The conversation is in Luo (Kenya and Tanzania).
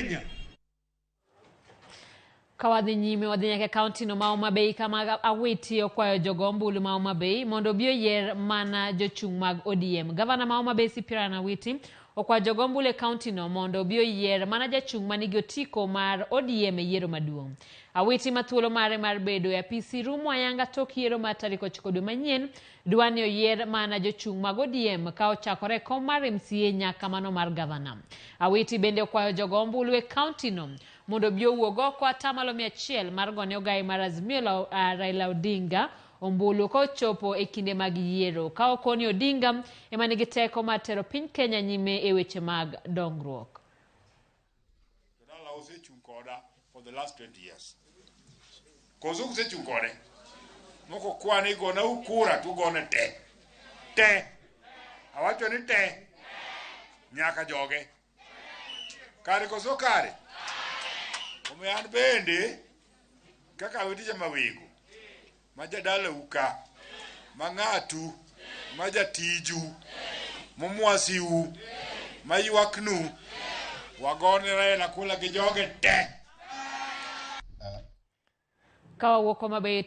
Kenya. Ka wadhi nyime wadhi nyaka e kaunti no ma Homa Bay kama Awiti okwayo jogo ombulu ma Homa Bay mondo obi oyier mana jochung' mag ODM. Gavana ma Homa Bay Cyprian Awiti okwayo jogo ombulu e kaunti no mondo obi oyier mana jachung' manigi otiko mar ODM e yiero maduong'. Awiti ma thuolo mare mar bedo e apisi rumo ayanga tok yiero mar tarik 9 dwe manyien dwa ni oyier mana jochung' mag ODM ka ochakore e kom mar MCA nyaka mano mar gavana. Awiti bende okwayo jogo ombulu e kaunti no mondo obi owuog oko atamalo 100 mar gone ogai mar Azimio la Raila Odinga ombulu ka ochopo e kinde mag yiero ka okoni Odinga ema nigi teko mar tero piny Kenya nyime e weche mag dongruok. Jodala osechung' koda for the last 20 years. Koso usechung' kode? Moko kwa ni gona kura to ugone te. Te. Awacho ni te. Nyaka joge. Kare koso kare? Omiyo an bende kaka awetija mawego ma jadalau ka ma ng'atu ma jatiju momwasiu ma ywaknu wagone Raila kula gi joge te. Ka wawuok Homa Bay.